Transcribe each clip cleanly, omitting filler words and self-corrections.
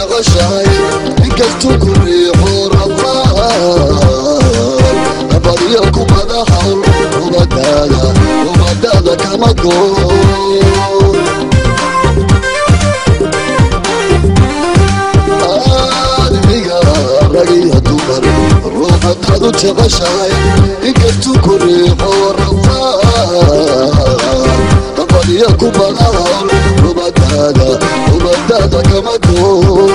Jeceshahay inkastuu ku riixo rafaad, badiyo kubada hawl, ubadaada ubadaada kama goo. Aadmiga rag iyo dumar, ruuxadaad u jeceshahay inkastuu ku riixo rafaad, badiyo kubada hawl, ubadaada ubadaada kama goo.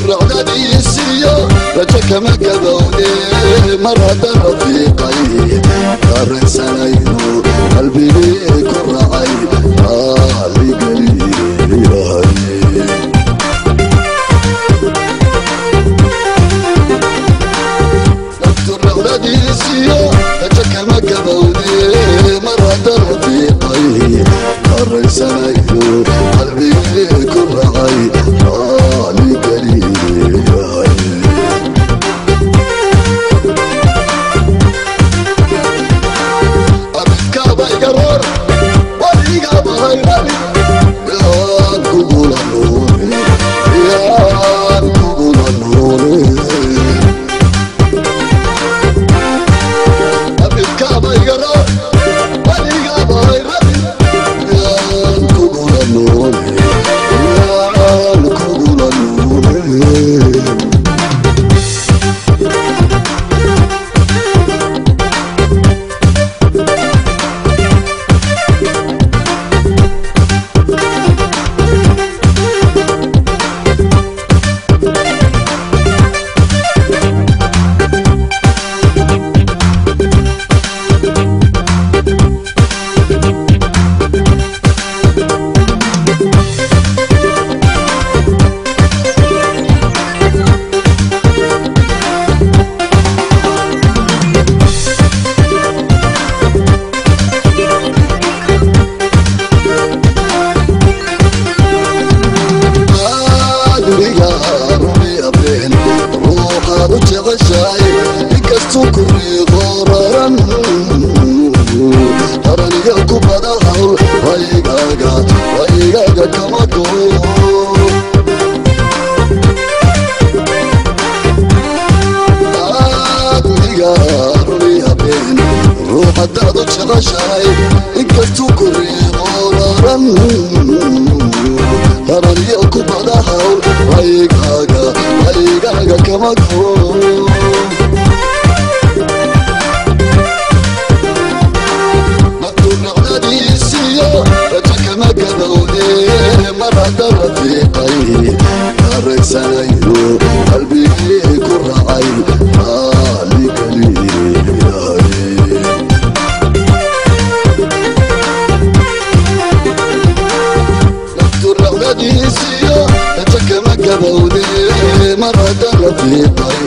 Racdadiisiyo rajo kama gabowde, mar hadda rafiiqay dareensanayno, qalbigii ku raacay raaligeliyahay. Racdadiisiyo rajo kama gabowde, mar hadda rafiiqay dareensanayno, qalbigii ku raacay raaligeliyahay. Abidkaaba iga roor waligaabahayrabi, yaan kugula noole, yaan kugula noole. Abidkaaba iga roor waligaabahayrabi, yaan kugula noole, yaan kugula noole. Adriga rumiya been, ruuxaad u jeceshahay inkastuu ku riiqo raran, raraniga kubada hawl, waygaaga waygaaga kama goo. Admiga rumiya been, ruuxadaad u jeceshahay inkastuu ku riiqo raran, raraniga kubada hawl, waygaaga waygaaga kama goo. Naqdadiisiyo rajo kama gabowde, mar hadda rafiiqay dareensanayno, qalbigii ku raacay raaligeliyahay. Naftu racdadiisiyo rajo kama gabowde, mar hadda rafiiqay